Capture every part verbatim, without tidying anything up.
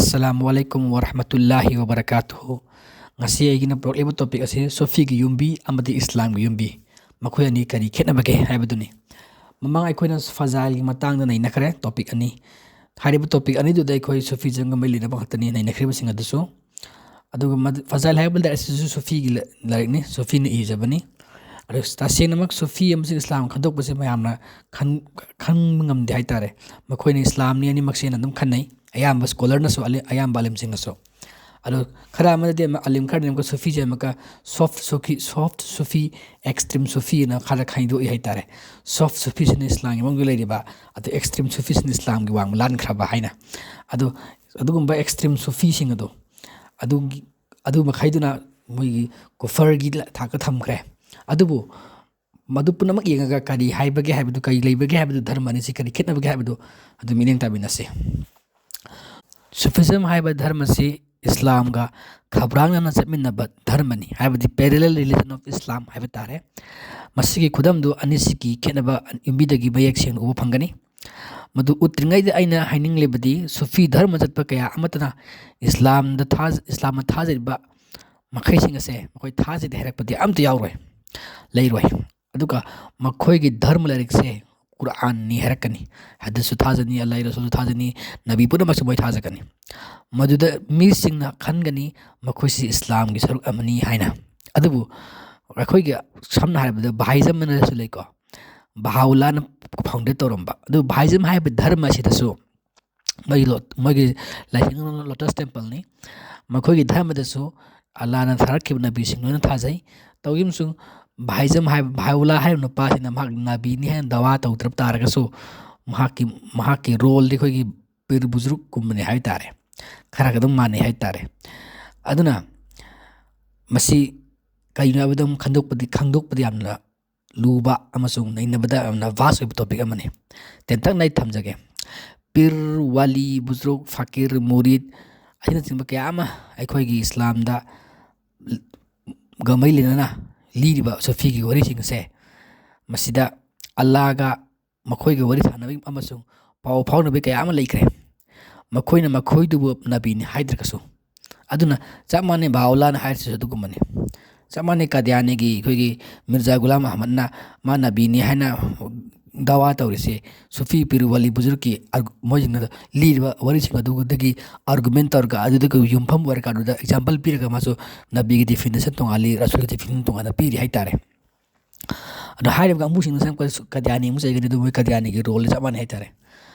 ꯑꯁꯂꯥꯃꯨ ꯑꯂꯥꯏꯀꯨꯝ ꯋꯔꯍꯃꯇꯨꯜꯂꯥꯍꯤ ꯋꯕꯔꯀꯥꯇꯨꯍꯨ꯫ ꯉꯁꯤ ꯑꯩꯒꯤꯅ ꯄꯨꯔꯛꯂꯤꯕ ꯇꯣꯄꯤꯛ ꯑꯁꯤ ꯁꯨꯐꯤꯒꯤ ꯌꯨꯝꯕꯤ ꯑꯃꯗꯤ ꯏꯁꯂꯥꯝꯒꯤ ꯌꯨꯝꯕꯤ, ꯃꯈꯣꯏ ꯑꯅꯤ ꯀꯔꯤ ꯈꯦꯠꯅꯕꯒꯦ ꯍꯥꯏꯕꯗꯨꯅꯤ꯫ ꯃꯃꯥꯡ ꯑꯩꯈꯣꯏꯅ ꯐꯖꯥꯏꯜꯒꯤ ꯃꯇꯥꯡꯗ ꯅꯩꯅꯈ꯭ꯔꯦ, ꯇꯣꯄꯤꯛ ꯑꯅꯤ꯫ ꯍꯥꯏꯔꯤꯕ ꯇꯣꯄꯤꯛ ꯑꯅꯤꯗꯨꯗ ꯑꯩꯈꯣꯏ ꯁꯨꯐꯤꯖꯝꯒ ꯃꯔꯤ ꯂꯩꯅꯕ ꯈꯛꯇꯅꯤ ꯅꯩꯅꯈ꯭ꯔꯤꯕꯁꯤꯡ ꯑꯗꯨꯁꯨ꯫ ꯑꯗꯨꯒ ꯃꯗꯨ, ꯐꯖꯥꯏꯜ ꯍꯥꯏꯕ ꯂꯥꯏꯔꯤꯛ ꯑꯁꯤꯁꯨ ꯁꯨꯐꯤꯒꯤ ꯂ-, ꯂꯥꯏꯔꯤꯛꯅꯤ, ꯁꯨꯐꯤꯅ ꯏꯖꯕꯅꯤ꯫ ꯑꯗꯨ ꯇꯁꯦꯡꯅꯃꯛ ꯁꯨꯐꯤ ꯑꯃꯁꯨꯡ ꯏꯁꯂꯥꯝ ꯈꯟꯗꯣꯛꯄꯁꯤ ꯃꯌꯥꯝꯅ ꯈꯟ-, ꯈꯪꯕ ꯉꯝꯗꯦ ꯍꯥꯏꯇꯥꯔꯦ꯫ ꯃꯈꯣꯏꯅ ꯏꯁꯂꯥꯝꯅꯤ ꯑꯅꯤꯃꯛꯁꯦꯅ ꯑꯗꯨꯝ ꯈꯟꯅꯩ꯫ ꯑꯌꯥꯝꯕ ꯁ꯭ꯀꯣꯂꯔꯅꯁꯨ, ꯑꯂꯤ-, ꯑꯌꯥꯝꯕ ꯑꯂꯤꯝꯁꯤꯡꯅꯁꯨ꯫ ꯑꯗꯣ ꯈꯔ ꯑꯃꯅꯗꯤ ꯑꯃ-, ꯑꯂꯤꯝ ꯈꯔꯗꯤ ꯑꯃꯨꯛꯀ ꯁꯨꯐꯤꯁꯦ ꯑꯃꯨꯛꯀ soft ꯁꯨꯐꯤ, soft ꯁꯨꯐꯤ, extreme ꯁꯨꯐꯤ ꯑꯅ ꯈꯔ ꯈꯥꯏꯗꯣꯛꯏ ꯍꯥꯏꯇꯥꯔꯦ꯫ Soft ꯁꯨꯐꯤꯁꯤꯅ ꯏꯁꯂꯥꯝꯒꯤ ꯃꯅꯨꯡꯗ ꯂꯩꯔꯤꯕ, ꯑꯗꯨ extreme ꯁꯨꯐꯤꯁꯤꯅ ꯏꯁꯂꯥꯝꯒꯤ ꯋꯥꯡꯃ ꯂꯥꯟꯈ꯭ꯔꯕ ꯍꯥꯏꯅ꯫ ꯑꯗꯣ ꯑꯗꯨꯒꯨꯝꯕ extreme ꯁꯨꯐꯤꯁꯤꯡ ꯑꯗꯣ, ꯑꯗꯨꯒꯤ, ꯑꯗꯨ ꯃꯈꯩꯗꯨꯅ ꯃꯣꯏꯒꯤ ꯀꯨꯐꯔꯒꯤ ꯊꯥꯛꯇ ꯊꯝꯈ꯭ꯔꯦ꯫ ꯑꯗꯨꯕꯨ ꯃꯗꯨ ꯄꯨꯝꯅꯃꯛ ꯌꯦꯡꯉꯒ ꯀꯔꯤ ꯍꯥꯏꯕꯒꯦ ꯍꯥꯏꯕꯗꯨ, ꯀꯔꯤ ꯂꯩꯕꯒꯦ ꯍꯥꯏꯕꯗꯨ, ꯙꯔꯃ ꯑꯅꯤꯁꯤ ꯀꯔꯤ ꯈꯦꯠꯅꯕꯒꯦ ꯍꯥꯏꯕꯗꯨ ꯑꯗꯨ ꯃꯤꯠꯌꯦꯡ ꯇꯥꯃꯤꯟꯅꯁꯤ꯫ ꯁꯨꯐꯤꯖꯝ ꯍꯥꯏꯕ ꯙꯔꯃꯁꯤ ꯏꯁꯂꯥꯝꯒ ꯈꯕ꯭ꯔꯥꯡꯅꯅ ꯆꯠꯃꯤꯟꯅꯕ ꯙꯔꯃꯅꯤ, ꯍꯥꯏꯕꯗꯤ parallel religion of Islam ꯍꯥꯏꯕ ꯇꯥꯔꯦ꯫ ꯃꯁꯤꯒꯤ ꯈꯨꯗꯝꯗꯨ ꯑꯅꯤꯁꯤꯒꯤ ꯈꯦꯠꯅꯕ ꯌꯨꯝꯕꯤꯗꯒꯤ ꯃꯌꯦꯛ ꯁꯦꯡꯅ ꯎꯕ ꯐꯪꯒꯅꯤ꯫ ꯃꯗꯨ ꯎꯠꯇ꯭ꯔꯤꯉꯩꯗ ꯑꯩꯅ ꯍꯥꯏꯅꯤꯡꯂꯤꯕꯗꯤ, ꯁꯨꯐꯤ ꯙꯔꯃ ꯆꯠꯄ ꯀꯌꯥ ꯑꯃꯠꯇꯅ ꯏꯁꯂꯥꯝꯗ ꯊꯥꯖ-, ꯏꯁꯂꯥꯝꯅ ꯊꯥꯖꯔꯤꯕ ꯃꯈꯩꯁꯤꯡ ꯑꯁꯦ ꯃꯈꯣꯏ ꯊꯥꯖꯗꯦ ꯍꯥꯏꯔꯛꯄꯗꯤ ꯑꯝꯇ ꯌꯥꯎꯔꯣꯏ, ꯂꯩꯔꯣꯏ꯫ ꯑꯗꯨꯒ ꯃꯈꯣꯏꯒꯤ ꯙꯔꯃ ꯂꯥꯏꯔꯤꯛꯁꯦ ꯀꯨꯔꯥꯟꯅꯤ ꯍꯥꯏꯔꯛꯀꯅꯤ, ꯍꯗꯤꯁꯁꯨ ꯊꯥꯖꯅꯤ, ꯑꯜꯂꯥꯍꯤ ꯔꯁꯨꯜꯁꯨ ꯊꯥꯖꯅꯤ, ꯅꯕꯤ ꯄꯨꯝꯅꯃꯛꯁꯨ ꯃꯣꯏ ꯊꯥꯖꯒꯅꯤ꯫ ꯃꯗꯨꯗ ꯃꯤꯁꯤꯡꯅ ꯈꯟꯒꯅꯤ ꯃꯈꯣꯏꯁꯤ ꯏꯁꯂꯥꯝꯒꯤ ꯁꯔꯨꯛ ꯑꯃꯅꯤ ꯍꯥꯏꯅ꯫ ꯑꯗꯨꯕꯨ ꯑꯩꯈꯣꯏꯒꯤ ꯁꯝꯅ ꯍꯥꯏꯔꯕꯗ ꯕꯍꯥꯏꯖꯝ ꯑꯅꯁꯨ ꯂꯩꯀꯣ, ꯕꯍꯥꯎꯂꯥꯅ ꯐꯥꯎꯟꯗꯦꯠ ꯇꯧꯔꯝꯕ꯫ ꯑꯗꯨ ꯕꯍꯥꯏꯖꯝ ꯍꯥꯏꯕ ꯙꯔꯃ ꯑꯁꯤꯗꯁꯨ ꯃꯣꯏꯒꯤ ꯂꯣ-, ꯃꯣꯏꯒꯤ ꯂꯥꯏꯁꯪ ꯂꯣꯇꯁ ꯇꯦꯝꯄꯜꯅꯤ꯫ ꯃꯈꯣꯏꯒꯤ ꯙꯔꯃꯗꯁꯨ ꯑꯜꯂꯥꯅ ꯊꯥꯔꯛꯈꯤꯕ ꯅꯕꯤꯁꯤꯡ ꯂꯣꯏꯅ ꯊꯥꯖꯩ꯫ ꯇꯧꯏꯒꯨꯝꯁꯨꯡ ꯕꯍꯥꯏꯖꯝ ꯍꯥꯏꯕ, ꯕꯍꯥꯎꯂꯥ ꯍꯥꯏꯔꯤꯕ ꯅꯨꯄꯥꯁꯤꯅ ꯃꯍꯥꯛ ꯅꯕꯤꯅꯤ ꯍꯥꯏꯅ ꯗꯋꯥ ꯇꯧꯗ꯭ꯔꯕ ꯇꯥꯔꯒꯁꯨ, ꯃꯍꯥꯛꯀꯤ, ꯃꯍꯥꯛꯀꯤ ꯔꯣꯜꯗꯤ ꯑꯩꯈꯣꯏꯒꯤ ꯄꯤꯔ ꯕꯨꯖꯨꯔꯨꯛꯀꯨꯝꯕꯅꯤ ꯍꯥꯏꯕ ꯇꯥꯔꯦ꯫ ꯈꯔꯒ ꯑꯗꯨꯝ ꯃꯥꯟꯅꯩ ꯍꯥꯏꯕ ꯇꯥꯔꯦ꯫ ꯑꯗꯨꯅ ꯃꯁꯤ ꯀꯔꯤꯅꯣ ꯍꯥꯏꯕꯗ ꯑꯃꯨꯛ ꯈꯟꯗꯣꯛꯄꯗꯤ, ꯈꯪꯗꯣꯛꯄꯗꯤ ꯌꯥꯝꯅ ꯂꯨꯕ ꯑꯃꯁꯨꯡ ꯅꯩꯅꯕꯗ ꯌꯥꯝꯅ ꯚꯥꯁ ꯑꯣꯏꯕ ꯇꯣꯄꯤꯛ ꯑꯃꯅꯤ꯫ ꯇꯦꯟꯇꯛꯅ ꯑꯩ ꯊꯝꯖꯒꯦ꯫ ꯄꯤꯔ, ꯋꯥꯂꯤ, ꯕꯨꯖꯨꯔꯨꯛ, ꯐꯀꯤꯔ, ꯃꯨꯔꯤꯗ ꯑꯁꯤꯅꯆꯤꯡꯕ ꯀꯌꯥ ꯑꯃ ꯑꯩꯈꯣꯏꯒꯤ ꯏꯁꯂꯥꯝꯗ ꯒ ꯃꯔꯤ ꯂꯩꯅꯅ ꯂꯤꯔꯤꯕ ꯁꯨꯐꯤꯒꯤ ꯋꯥꯔꯤꯁꯤꯡ ꯑꯁꯦ, ꯃꯁꯤꯗ ꯑꯜꯂꯥꯒ ꯃꯈꯣꯏꯒ ꯋꯥꯔꯤ ꯁꯥꯟꯅꯕꯒꯤ ꯑꯃꯁꯨꯡ ꯄꯥꯎ ꯐꯥꯎꯅꯕꯒꯤ ꯀꯌꯥ ꯑꯃ ꯂꯩꯈ꯭ꯔꯦ꯫ ꯃꯈꯣꯏꯅ ꯃꯈꯣꯏꯗꯨꯕꯨ ꯅꯕꯤꯅꯤ ꯍꯥꯏꯗ꯭ꯔꯒꯁꯨ꯫ ꯑꯗꯨꯅ ꯆꯞ ꯃꯥꯟꯅꯩ, ꯕꯍꯥꯎꯂꯥꯅ ꯍꯥꯏꯔꯤꯁꯤꯁꯨ ꯑꯗꯨꯒꯨꯝꯕꯅꯤ꯫ ꯆꯞ ꯃꯥꯟꯅꯩ, ꯀꯥꯗꯤꯌꯥꯅꯤꯒꯤ ꯑꯩꯈꯣꯏꯒꯤ ꯃꯤꯔꯖꯥ ꯒꯨꯂꯥꯝ ꯑꯍꯃꯗꯅ ꯃꯥ ꯅꯕꯤꯅꯤ ꯍꯥꯏꯅ ꯗꯥꯋꯥ ꯇꯧꯔꯤꯁꯦ, ꯁꯨꯐꯤ ꯄꯤꯔ ꯋꯥꯂꯤ ꯕꯨꯖꯨꯔꯒꯀꯤ ꯑꯥꯔ-, ꯃꯣꯏꯁꯤꯡꯅ ꯂꯤꯔꯤꯕ ꯋꯥꯔꯤꯁꯤꯡ ꯑꯗꯨꯗꯒꯤ ꯑꯥꯔꯒꯨꯃꯦꯟ ꯇꯧꯔꯒ, ꯑꯗꯨꯗꯒꯤ ꯌꯨꯝꯐꯝ ꯑꯣꯏꯔꯒ, ꯑꯗꯨꯗ ꯑꯦꯛꯖꯥꯝꯄꯜ ꯄꯤꯔꯒ ꯃꯥꯁꯨ ꯅꯕꯤꯒꯤ ꯗꯤꯐꯤꯅꯤꯁꯟ ꯇꯣꯉꯥꯜꯂꯤ, ꯔꯁꯨꯜꯒꯤ ꯗꯤꯐꯤꯅꯤꯁꯟ ꯇꯣꯉꯥꯟꯅ ꯄꯤꯔꯤ ꯍꯥꯏꯇꯥꯔꯦ꯫ ꯑꯗꯣ ꯍꯥꯏꯔꯤꯕ ꯀꯥꯡꯕꯨꯁꯤꯡꯗꯨ ꯁꯝ ꯀꯗꯤꯌꯥꯅꯤ ꯑꯃꯨꯛ ꯆꯩꯒꯅꯤ, ꯑꯗꯨ ꯃꯣꯏ ꯀꯗꯤꯌꯥꯅꯤꯒꯤ ꯔꯣꯜꯗꯤ ꯆꯞ ꯃꯥꯟꯅꯩ ꯍꯥꯏꯇꯥꯔꯦ꯫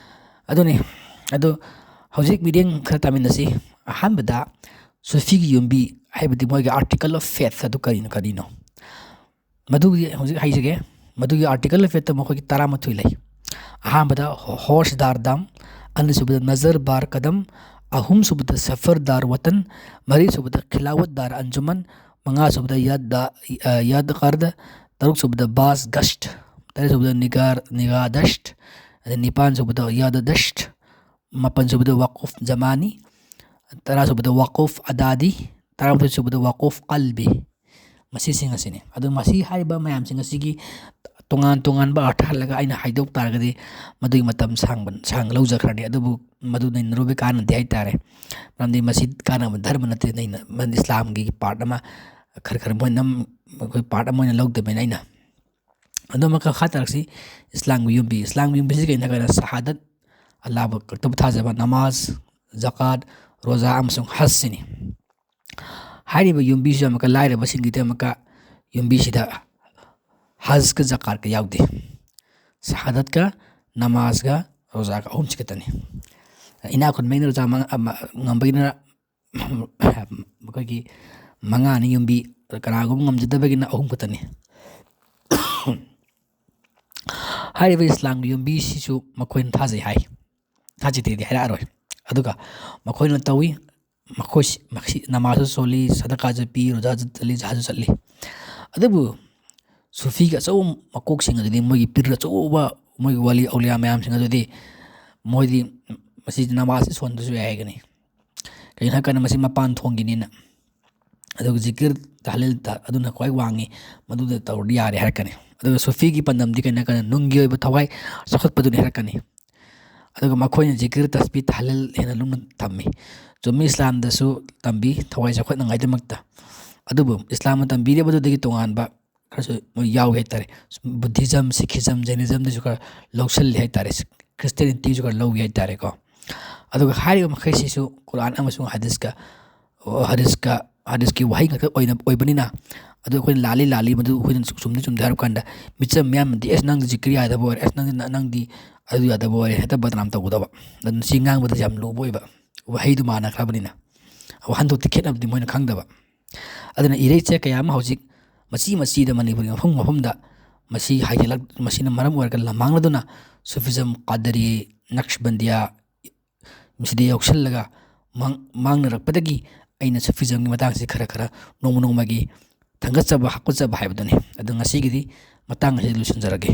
ꯑꯗꯨꯅꯤ꯫ ꯑꯗꯣ ꯍꯧꯖꯤꯛ ꯃꯤꯠꯌꯦꯡ ꯈꯔ ꯇꯥꯃꯤꯟꯅꯁꯤ꯫ ꯑꯍꯥꯟꯕꯗ ꯁꯨꯐꯤꯒꯤ ꯌꯨꯝꯕꯤ, ꯍꯥꯏꯕꯗꯤ ꯃꯣꯏꯒꯤ ꯑꯥꯔꯇꯤꯀꯜ ꯑꯣꯐ ꯐꯦꯠ ꯑꯗꯨ ꯀꯔꯤꯅꯣ, ꯀꯔꯤꯅꯣ? ꯃꯗꯨꯒꯤ ꯍꯧꯖꯤꯛ ꯍꯥꯏꯖꯒꯦ꯫ ꯃꯗꯨꯒꯤ ꯑꯥꯔꯇꯤꯀꯜ ꯑꯣꯐ ꯐꯦꯠꯇ ꯃꯈꯣꯏꯒꯤ ꯇꯔꯥꯃꯥꯊꯣꯏ ꯂꯩ꯫ ꯑꯍꯥꯟꯕꯗ ꯍꯣ-, ꯍꯣꯁꯗꯥꯔ ꯗꯥꯝ, ꯑꯅꯤꯁꯨꯕꯗ ꯅꯖꯔ ꯕꯥꯔ ꯀꯗꯝ, ꯑꯍꯨꯝꯁꯨꯕꯗ ꯁꯐꯔ ꯗꯥꯔ ꯋꯇꯟ, ꯃꯔꯤꯁꯨꯕꯗ ꯈꯤꯂꯥꯋꯠ ꯗꯥꯔ ꯑꯟꯖꯨꯃꯟ, ꯃꯉꯥꯁꯨꯕꯗ ꯌꯥꯗ, ꯑ, ꯌꯥꯗ ꯀꯥꯔꯗ, ꯇꯔꯨꯛꯁꯨꯕꯗ ꯕꯥꯁ ꯒꯁꯠ, ꯇꯔꯦꯠꯁꯨꯕꯗ ꯅꯤꯒꯥꯔ, ꯅꯤꯒꯥꯗꯁꯠ, ꯑꯗꯩ ꯅꯤꯄꯥꯟꯁꯨꯕꯗ ꯌꯥꯗ ꯗꯁꯠ, ꯃꯥꯄꯟꯁꯨꯕꯗ ꯋꯥꯀꯨꯐ ꯖꯃꯥꯅꯤ, ꯇꯔꯥꯁꯨꯕꯗ ꯋꯥꯀꯨꯐ ꯑꯗꯥꯗꯤ, ꯇꯔꯥꯃꯥꯊꯣꯏꯁꯨꯕꯗ ꯋꯥꯀꯨꯐ ꯀꯜꯕꯤ꯫ ꯃꯁꯤꯁꯤꯡ ꯑꯁꯤꯅꯤ꯫ ꯑꯗꯨ ꯃꯁꯤ ꯍꯥꯏꯔꯤꯕ ꯃꯌꯥꯝꯁꯤꯡ ꯑꯁꯤꯒꯤ ꯇꯣꯉꯥꯟ ꯇꯣꯉꯥꯟꯕ ꯑꯔꯊ ꯍꯜꯂꯒ ꯑꯩꯅ ꯍꯥꯏꯗꯣꯛ ꯇꯥꯔꯒꯗꯤ ꯃꯗꯨꯒꯤ ꯃꯇꯝ ꯁꯥꯡꯕ, ꯁꯥꯡꯅ ꯂꯧꯖꯈ꯭ꯔꯅꯤ꯫ ꯑꯗꯨꯕꯨ ꯃꯗꯨ ꯅꯩꯅꯔꯨꯕꯒꯤ ꯀꯥꯟꯅꯗꯦ ꯍꯥꯏꯇꯥꯔꯦ꯫ ꯃꯔꯝꯗꯤ ꯃꯁꯤ ꯀꯥꯟꯅꯕ ꯙꯔꯃ ꯅꯠꯇꯦ, ꯅꯩꯅ-, ꯃꯔꯝꯗꯤ ꯏꯁꯂꯥꯝꯒꯤ ꯄꯥꯔꯠ ꯑꯃ ꯈꯔ ꯈꯔ ꯃꯣꯏꯅ ꯅꯝ-, ꯑꯩꯈꯣꯏ ꯄꯥꯔꯠ ꯑꯃ ꯑꯣꯏꯅ ꯂꯧꯗꯕꯅꯤꯅ ꯑꯩꯅ꯫ ꯑꯗꯨ ꯑꯃꯨꯛꯀ ꯃꯈꯥ ꯇꯥꯔꯛꯁꯤ꯫ ꯏꯁꯂꯥꯝꯒꯤ ꯌꯨꯝꯕꯤ, ꯏꯁꯂꯥꯝꯒꯤ ꯌꯨꯝꯕꯤꯁꯤ ꯀꯩꯅꯣ ꯍꯥꯏꯔꯀꯥꯟꯗ ꯁꯍꯥꯗꯠ, ꯑꯜꯂꯥꯕꯨ ꯈꯛꯇꯕꯨ ꯊꯥꯖꯕ, ꯅꯃꯥꯖ, ꯖꯀꯥꯠ, ꯔꯣꯖꯥ ꯑꯃꯁꯨꯡ ꯍꯖꯁꯤꯅꯤ꯫ ꯍꯥꯏꯔꯤꯕ ꯌꯨꯝꯕꯤꯁꯤꯗ ꯑꯃꯨꯛꯀ ꯂꯥꯏꯔꯕꯁꯤꯡꯒꯤꯗꯤ ꯑꯃꯨꯛꯀ ꯌꯨꯝꯕꯤꯁꯤꯗ ꯍꯖꯀ ꯖꯀꯥꯠꯀ ꯌꯥꯎꯗꯦ꯫ ꯁꯍꯥꯗꯠꯀ, ꯅꯃꯥꯖꯒ, ꯔꯣꯖꯥꯒ ꯑꯍꯨꯝꯁꯤ ꯈꯛꯇꯅꯤ꯫ ꯏꯅꯥꯛ ꯈꯨꯟꯕꯒꯤꯅ ꯔꯣꯖꯥ ꯃꯉꯥ-, ꯑꯃ-, ꯉꯝꯕꯒꯤꯅ ꯃꯈꯣꯏꯒꯤ ꯃꯉꯥꯅꯤ ꯌꯨꯝꯕꯤ, ꯀꯅꯥꯒꯨꯝꯕ ꯉꯝꯖꯗꯕꯒꯤꯅ ꯑꯍꯨꯝ ꯈꯛꯇꯅꯤ꯫ ꯍꯥꯏꯔꯤꯕ ꯏꯁꯂꯥꯝꯒꯤ ꯌꯨꯝꯕꯤꯁꯤꯁꯨ ꯃꯈꯣꯏꯅ ꯊꯥꯖꯩ ꯍꯥꯏ꯫ ꯊꯥꯖꯗꯦꯗꯤ ꯍꯥꯏꯔꯛꯑꯔꯣꯏ꯫ ꯑꯗꯨꯒ ꯃꯈꯣꯏꯅ ꯇꯧꯏ, ꯃꯈꯣꯏꯁꯤ, ꯃꯁꯤ ꯅꯃꯥꯖꯁꯨ ꯁꯣꯜꯂꯤ, ꯁꯗꯀꯥꯁꯨ ꯄꯤ, ꯔꯣꯖꯥꯁꯨ ꯆꯠꯂꯤ, ꯖꯍꯥꯖꯁꯨ ꯆꯠꯂꯤ꯫ ꯑꯗꯨꯕꯨ ꯁꯨꯐꯤꯒꯤ ꯑꯆꯧꯕ ꯃꯀꯣꯛꯁꯤꯡ ꯑꯗꯨꯗꯤ, ꯃꯣꯏꯒꯤ ꯄꯤꯔ ꯑꯆꯧꯕ, ꯃꯣꯏꯒꯤ ꯋꯥꯂꯤ ꯑꯧꯂꯤꯌꯥ ꯃꯌꯥꯝꯁꯤꯡ ꯑꯗꯨꯗꯤ, ꯃꯣꯏꯗꯤ ꯃꯁꯤ ꯅꯃꯥꯖꯁꯤ ꯁꯣꯟꯗ꯭ꯔꯁꯨ ꯌꯥꯏ ꯍꯥꯏꯒꯅꯤ꯫ ꯀꯩꯒꯤꯅꯣ ꯍꯥꯏꯔꯀꯥꯟꯗ ꯃꯁꯤ ꯃꯄꯥꯟ ꯊꯣꯡꯒꯤꯅꯤꯅ꯫ ꯑꯗꯨꯒ ꯖꯤꯀꯤꯔ, ꯇꯍꯂꯤꯜ, ꯇ-, ꯑꯗꯨꯅ ꯈ꯭ꯋꯥꯏ ꯋꯥꯡꯉꯤ, ꯃꯗꯨꯗ ꯇꯧꯔꯗꯤ ꯌꯥꯔꯦ ꯍꯥꯏꯔꯛꯀꯅꯤ꯫ ꯑꯗꯨꯒ ꯁꯨꯐꯤꯒꯤ ꯄꯥꯟꯗꯝꯗꯤ ꯀꯩꯅꯣ ꯍꯥꯏꯔꯀꯥꯟꯗ ꯅꯨꯡꯒꯤ ꯑꯣꯏꯕ ꯊꯋꯥꯏ ꯆꯥꯎꯈꯠꯄꯗꯨꯅꯤ ꯍꯥꯏꯔꯛꯀꯅꯤ꯫ ꯑꯗꯨꯒ ꯃꯈꯣꯏꯅ ꯖꯤꯀꯤꯔ, ꯇꯁꯕꯤ, ꯇꯍꯂꯤꯜ ꯍꯦꯟꯅ ꯂꯨꯝꯅ ꯊꯝꯃꯤ꯫ ꯆꯨꯝꯃꯤ, ꯏꯁꯂꯥꯝꯗꯁꯨ ꯇꯝꯕꯤ, ꯊꯋꯥꯏ ꯆꯥꯎꯈꯠꯅꯉꯥꯏꯗꯃꯛꯇ꯫ ꯑꯗꯨꯕꯨ ꯏꯁꯂꯥꯝꯅ ꯇꯝꯕꯤꯔꯤꯕꯗꯨꯗꯒꯤ ꯇꯣꯉꯥꯟꯕ ꯈꯔꯁꯨ ꯃꯣꯏ ꯌꯥꯎꯏ ꯍꯥꯏꯇꯥꯔꯦ꯫ ꯕꯨꯙꯤꯖꯝ, ꯁꯤꯈꯤꯖꯝ, ꯖꯩꯅꯤꯖꯝꯗꯁꯨ ꯈꯔ ꯂꯧꯁꯤꯜꯂꯤ ꯍꯥꯏꯇꯥꯔꯦ, ꯈ꯭ꯔꯤꯁꯇꯤꯌꯥꯅꯤꯇꯤꯁꯨ ꯈꯔ ꯂꯧꯏ ꯍꯥꯏꯇꯥꯔꯦꯀꯣ꯫ ꯑꯗꯨꯒ ꯍꯥꯏꯔꯤꯕ ꯃꯈꯩꯁꯤꯁꯨ ꯀꯨꯔꯥꯟ ꯑꯃꯁꯨꯡ ꯍꯗꯤꯁꯀ, ꯍꯗꯤꯁꯀ, ꯍꯗꯤꯁꯀꯤ ꯋꯥꯍꯩ ꯉꯥꯛꯇ ꯑꯣꯏꯅ, ꯑꯣꯏꯕꯅꯤꯅ, ꯑꯗꯨ ꯑꯩꯈꯣꯏꯅ ꯂꯥꯜꯂꯤ, ꯂꯥꯜꯂꯤ, ꯃꯗꯨ ꯑꯩꯈꯣꯏꯅ ꯆꯨꯝꯗꯤ ꯆꯨꯝꯗꯦ ꯍꯥꯏꯔ ꯀꯥꯟꯗ, ꯃꯤꯆꯝ ꯃꯤꯌꯥꯝꯅꯗꯤ, "ꯑꯦꯁ, ꯅꯪꯗꯤ ꯖꯤꯀꯤꯔ ꯌꯥꯗꯕ ꯑꯣꯏꯔꯦ, ꯑꯦꯁ, ꯅꯪꯗꯤ, ꯅꯪꯗꯤ ꯑꯗꯨ ꯌꯥꯗꯕ ꯑꯣꯏꯔꯦ", ꯍꯦꯛꯇ ꯕꯗꯅꯥꯝ ꯇꯧꯒꯗꯕ꯫ ꯑꯗꯨꯅ ꯁꯤ ꯉꯥꯡꯕꯗ ꯌꯥꯝ ꯂꯨꯕ ꯑꯣꯏꯕ, ꯋꯥꯍꯩꯗꯨ ꯃꯥꯟꯅꯈ꯭ꯔꯕꯅꯤꯅ꯫ ꯋꯥꯍꯟꯊꯣꯛꯇꯤ ꯈꯦꯠꯅꯕꯗꯤ ꯃꯣꯏꯅ ꯈꯪꯗꯕ꯫ ꯑꯗꯨꯅ ꯏꯔꯩꯆꯦ ꯀꯌꯥ ꯑꯃ ꯍꯧꯖꯤꯛ ꯃꯆꯤ ꯃꯆꯤꯗ ꯃꯅꯤꯄꯨꯔꯒꯤ ꯃꯐꯝ ꯃꯐꯝꯗ ꯃꯁꯤ ꯍꯥꯏꯖꯤꯜꯂꯛ-, ꯃꯁꯤꯅ ꯃꯔꯝ ꯑꯣꯏꯔꯒ ꯂꯝꯃꯥꯡꯅꯗꯨꯅ ꯁꯨꯐꯤꯖꯝ, ꯀꯥꯗꯔꯤ, ꯅꯛꯁꯕꯟꯗꯤꯌꯥ, ꯃꯁꯤꯗ ꯌꯥꯎꯁꯜꯂꯒ ꯃꯥꯡ-, ꯃꯥꯡꯅꯔꯛꯄꯗꯒꯤ ꯑꯩꯅ ꯁꯨꯐꯤꯖꯝꯒꯤ ꯃꯇꯥꯡꯁꯤ ꯈꯔ ꯈꯔ ꯅꯣꯡꯃ ꯅꯣꯡꯃꯒꯤ ꯊꯥꯡꯒꯠꯆꯕ, ꯍꯥꯞꯀꯠꯆꯕ ꯍꯥꯏꯕꯗꯨꯅꯤ꯫ ꯑꯗꯨ ꯉꯁꯤꯒꯤꯗꯤ ꯃꯇꯥꯡ ꯑꯁꯤꯗ ꯂꯣꯏꯁꯤꯟꯖꯔꯒꯦ꯫